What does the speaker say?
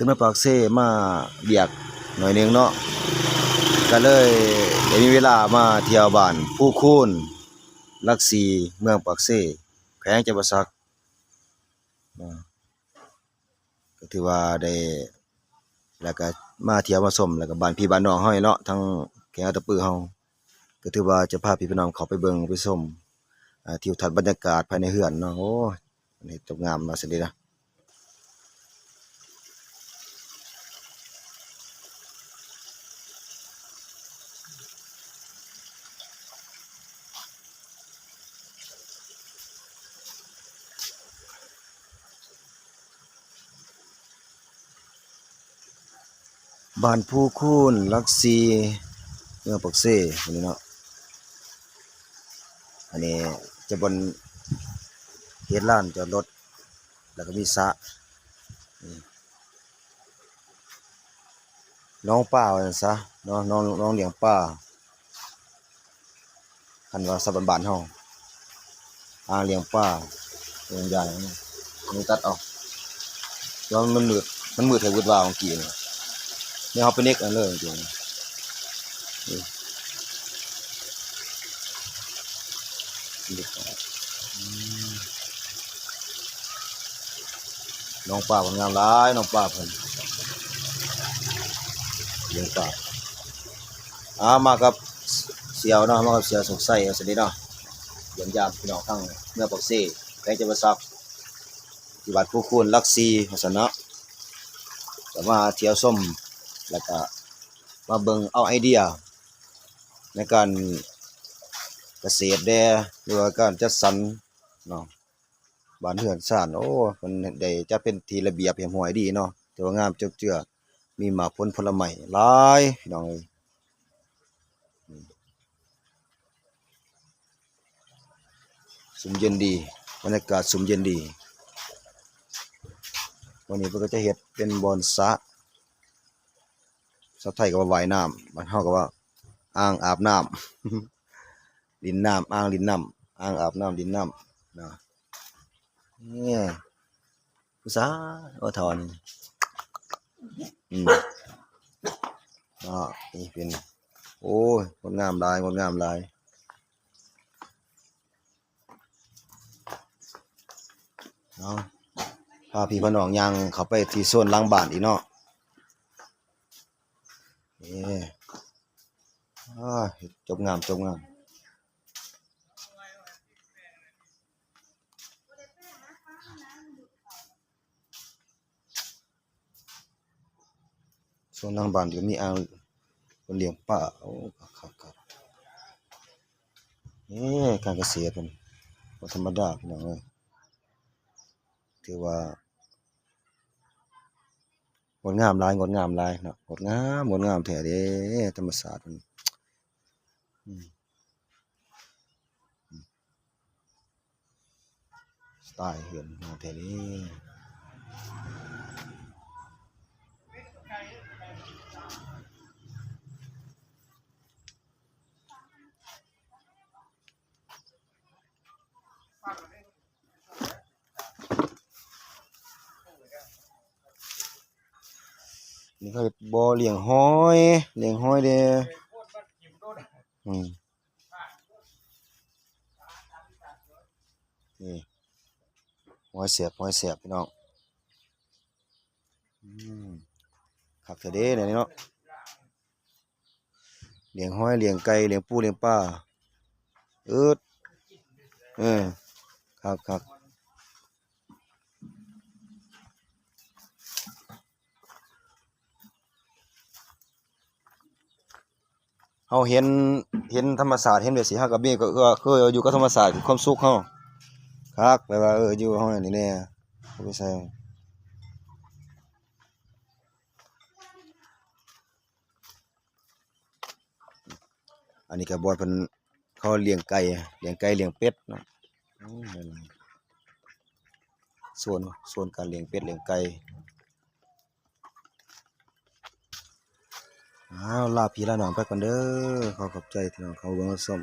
ເມືອງປາກເຊມາວຽກໜ້ອຍໜຶ່ງເນາະ ກະເລີຍໄດ້ມີເວລາມາທ່ຽວບ້ານພູຄູນ ຫຼັກສີ່ ເມືອງປາກເຊ ແຂວງຈຳປາສັກເນາະ. ກະຖືວ່າໄດ້ ແລ້ວກະມາທ່ຽວມາຊົມ ແລ້ວກະບ້ານພີ່ບ້ານນ້ອງເຮົານີ້ເນາະ ທາງແຂວງອັດຕະປືເຮົາ ກະຖືວ່າຈະພາພີ່ພານ້ອງເຂົ້າໄປເບິ່ງໄປຊົມ ອ່າ ທິວທັດບັນຍາກາດພາຍໃນເຮືອນເນາະ. ໂອ້ ເຮັດຈົບງາມວ່າຊັ້ນເດະ. ບ້ານພູຄູນ ຫຼັກສີ່ ເມືອງປາກເຊ ອັນນີ້ເນາະ. ອັນນີ້ຈະບ່ອນເຮັດລານຈອດລົດ ແລ້ວກໍມີສະ ນີ້ ໜອງປາວ່າຊັ້ນຊະເນາະ ໜອງ ໜອງລ້ຽງປາ ຄັນວ່າສະບັນບ້ານເຮົາ ອ່າງລ້ຽງປາ ເປັນຢ່າງນີ້ ນີ້ຕັດເອົາ ແຕ່ວ່າມັນມືດ ມັນມືດແທ້ ວືດວາວເມື່ອກີ້ນີ້ ແນວເຮົາໄປເນັກອັນເລີຍ ນີ້ ນີ້ ອືມ ໜອງປາເພິ່ນງາມຫຼາຍ ໜອງປາເພິ່ນ ລ້ຽງປາ. ອ່າ ມາກັບ ສ- ສ່ຽວເນາະ ມາກັບສ່ຽວສົກໄຊ ວ່າຊັ້ນເດະເນາະ ຢ້ຽມຢາມພີ່ນ້ອງທາງເມືອງປາກເຊ ແຂວງຈຳປາສັກ ທີ່ບ້ານພູຄູນ ຫຼັກສີ່ ວ່າຊັ້ນເນາະ. ກະມາທ່ຽວຊົມ ແລ້ວກະມາເບິ່ງເອົາໄອເດຍໃນການກະເສດແດ່ ຫຼືວ່າການຈັດສັນເນາະ ບ້ານເຮືອນຊານ ໂອ້ ເພິ່ນໄດ້ຈັດເປັນທີ່ລະບຽບຮຽບຮ້ອຍດີເນາະ ຖືວ່າງາມເຈີ້ຍ ມີໝາກຜົນຜົນລະໄມ້ຫຼາຍ ພີ່ນ້ອງເອີຍ. ຊຸ່ມເຢັນດີ ບັນຍາກາດຊຸ່ມເຢັນດີ. ວັນນີ້ເພິ່ນກໍຈະເຮັດເປັນບ່ອນສະ ພາສາໄທກໍວ່າຫວ່າຍນ້ຳ ບ້ານເຮົາກໍວ່າອ່າງອາບນ້ຳ ຫຼິ້ນນ້ຳ ອ່າງຫຼິ້ນນ້ຳ ອ່າງອາບນ້ຳຫຼິ້ນນ້ຳນະ. ນີ້ ຜູ້ສາວ ໂອ້ ເຖົ້າອັນນີ້ ອືມ ເນາະ ນີ້ເປັນ ໂອ້ຍ ງົດງາມຫຼາຍ ງົດງາມຫຼາຍ. ເອົາ ພາພີ່ພານ້ອງຍ່າງເຂົ້າໄປທີ່ໂຊນຫຼັງບ້ານອີກເນາະ. ເອີ ອ່າ ເຮັດຈົບງາມ ຈົບງາມ. ສ່ວນຫຼັງບ້ານກໍມີອ່າງ ເພິ່ນລ້ຽງປາ. ໂອ້ ຄັກໆໆ ເອີ ການກະເສດເພິ່ນບໍ່ທຳມະດາ ພີ່ນ້ອງເອີຍ. ຖືວ່າງົດງາມຫຼາຍ ງົດງາມຫຼາຍເນາະ ງົດງາມ ງົດງາມແທ້ເດ້ ທຳມະຊາດເພິ່ນ. ອືມ ອືມ ສະໄຕເຮືອນງາມແທ້ເດ້. ນີ້ເຂົາເຮັດບໍ່ລ້ຽງຫອຍ ລ້ຽງຫອຍເດ້. ອືມ ນີ້ ຫອຍແຊບ ຫອຍແຊບ ພີ່ນ້ອງ. ອືມ ຄັກແທ້ເດ້ແນວນີ້ເນາະ. ລ້ຽງຫອຍ ລ້ຽງໄກ່ ລ້ຽງປູ ລ້ຽງປາ ອືດ ເອີ ຄັກໆ. ເຮົາເຫັນ ເຫັນທຳມະຊາດ ເຫັນແບບຊີ້ ເຮົາກໍມີ ກໍຄືວ່າ ຄືຢູ່ກັບທຳມະຊາດ ຄືຄວາມສຸກເຮົາ ຄັກ ແບບວ່າ ເອີ ຢູ່ເຮົານີ້ແດ່ ບໍ່ໄປໃສ. ອັນນີ້ກໍບ່ອນເພິ່ນ ເຂົາລ້ຽງໄກ່ ລ້ຽງໄກ່ ລ້ຽງເປັດເນາະ. ໂອ້ ໂຊນ ໂຊນການລ້ຽງເປັດ ລ້ຽງໄກ່. ອ້າວ ລາພີ່ລານ້ອງໄປກ່ອນເດີ. ຂໍຂອບໃຈທີ່ນ້ອງເຂົ້າເບິ່ງເຂົ້າຊົມ.